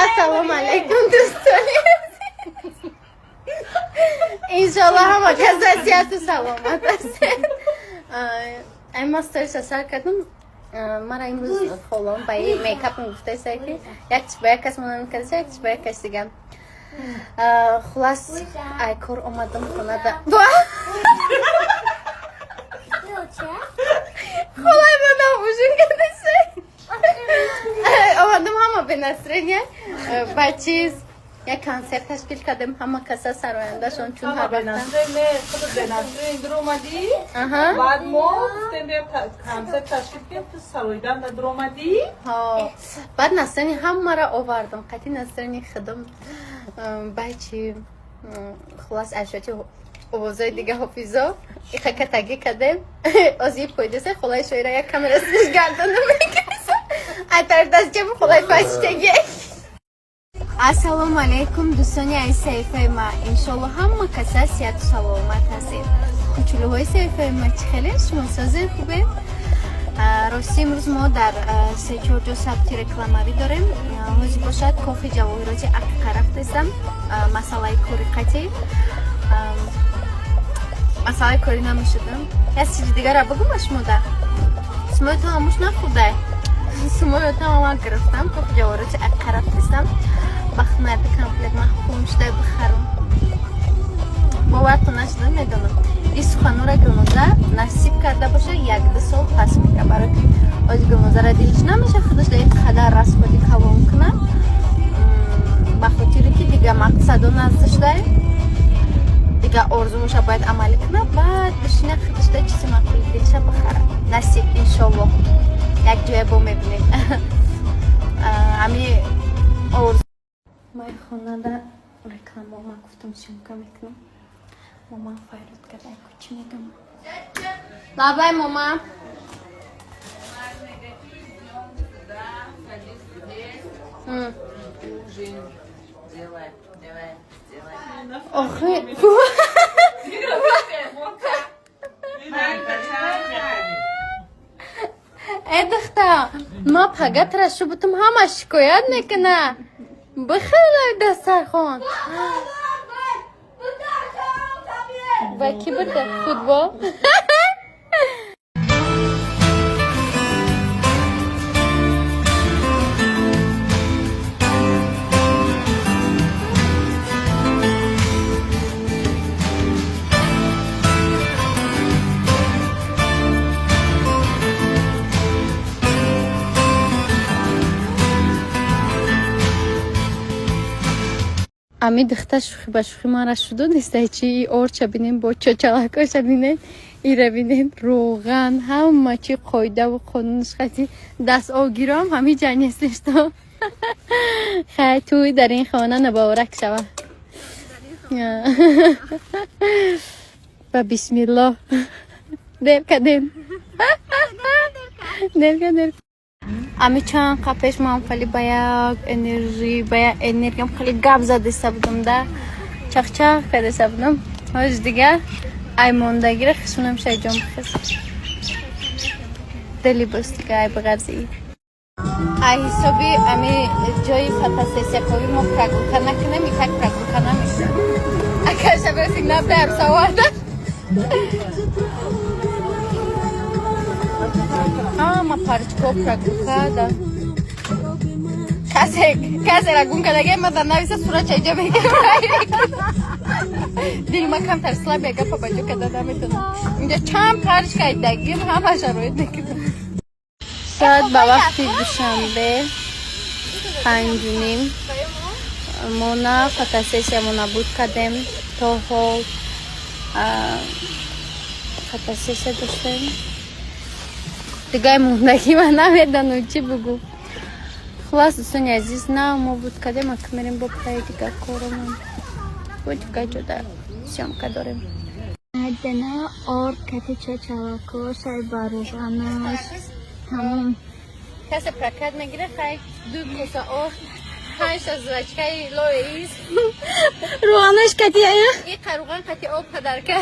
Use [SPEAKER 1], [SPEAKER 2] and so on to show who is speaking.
[SPEAKER 1] Ассалому алайкум, дӯстони азиз. Иншоалло, ҳама кас сиҳату саломат ҳастед. Ай, ма сториса сар кардам. Мара имрӯз холом ба мейкап гуфтаиса, ки як чиз ба як кас монанд кардаса, як чиз ба як кас дига. Хулас, ай кор омадам хонада. Холай мана ужин кардаса. Омадам, ҳама бе настроение, ба чиз як консерт ташкил кардем, ҳама каса сарояндашон чун ҳар
[SPEAKER 2] вақта. Баъд мо гуфтем, бия консерт ташкил кунем, ту сароидан даромадӣ.
[SPEAKER 1] Баъд настроение ҳамаро овардам, қатъи настроение худам баъд чи, хулас, ашёти овозои дига ҳофизо иха катагӣ кардем. Ози пойдеса холаи шоира як камера сиш гардону мекиса, ай тараф холаи паштаги. Ассалому алайкум, дӯстони аз саҳифаи ма. Иншолло, ҳама каса сиҳату саломат ҳастед. Кучулуҳои саҳифаи ма, чӣ хеле шумо созед, хубе? Рости, имрӯз мо дар се-чор ҷо сабти рекламавӣ дорем. Ҳозир бошад, Кохи ҷавоҳироти Ақиқа рафтестам, масъалаи кори қатъӣ, масъалаи корӣ намешудам. Як чизи дигара бугум ба шумо да. Сумои ҳамуш нахӯрдай, сумои тамама гирифтам. Кохи ҷавоҳироти Ақиқа рафтестам, бахнарди комплект маҳкум шуда бихарам. Бовартон нашуда, медонам, ин суханора Гулноза насиб карда боша, як-ду сол пас мека, барои ки ози Гулнозара дилиш намеша худаш дар ин қадар расходи калон куна, ба хотире ки дига мақсадо назда шуда, дига орзумуша бояд амалӣ куна, баъд бишина, худаш да чизи маъқули дилиша бихара. Насиб, иншоллоҳ, як ҷоя бо мебинем ами орзу. Май хонада реклама ма гуфтам, съёмка мекунам. Маман файрод карда, чӣ мегам? Лабай, мама.
[SPEAKER 2] Ужин делай, давай, делай.
[SPEAKER 1] Охи. Э, духта, ма пагатра шубутум, ҳама шикоят мекуна. Бихелай дастархон. Ба ки бурда? Футбол? Ами духта шӯхӣ ба шӯхӣ мара шуду нестай чи орча бинем, бо чочалакоша бинем, ира бинем, роған, ҳама чи қоидаву қонунш хати даст огиром ҳами ҷа нестешто. Хай, туй дар ин хона наборак шава. Ба бисмиллоҳ, дер кадем, дер кадем. Ами чанд қа пеш ман хеле ба як энержи, ба як энергиям хеле гап задеста будам да, чахчах кардеста будам. Ҳози дига ай мондагира хисунам шайҷон бихез дили боз дига ай бағарзи ай ҳисоби ами ҷои фотосессиякови мо прогулка накунем, и так прогулка намешавад. Агар шабеси набдаям саварда, ҳама парчко прогулка да. Касе касера гум кардаге, ма дар нависа сурат чайҷа мегирам. Дили ма камтар слаб, гапа ба ҷо карда наметонам. Инҷа чанд парчка дагим, ҳама шароит мекунам. Соат ба вақти Душанбе 5:30. Мо на фотосессиямо набуд кардем, то ҳол фотосессия доштем. Дигай мондагӣ ман намедонам чӣ бугӯ. Хулас, дӯстони азиз, на мо буд кардем, ака мерем бо паи дига коромон, бо дига ҷода съёмка дорем.
[SPEAKER 3] Дана орд кати чачалако шай баруғанаш тамом.
[SPEAKER 1] Касе прокат мегире, хай, ду коса орд, панҷта жвачкаи лоис.
[SPEAKER 3] Руғанаш кати ая.
[SPEAKER 1] И қаруған қати об падарка.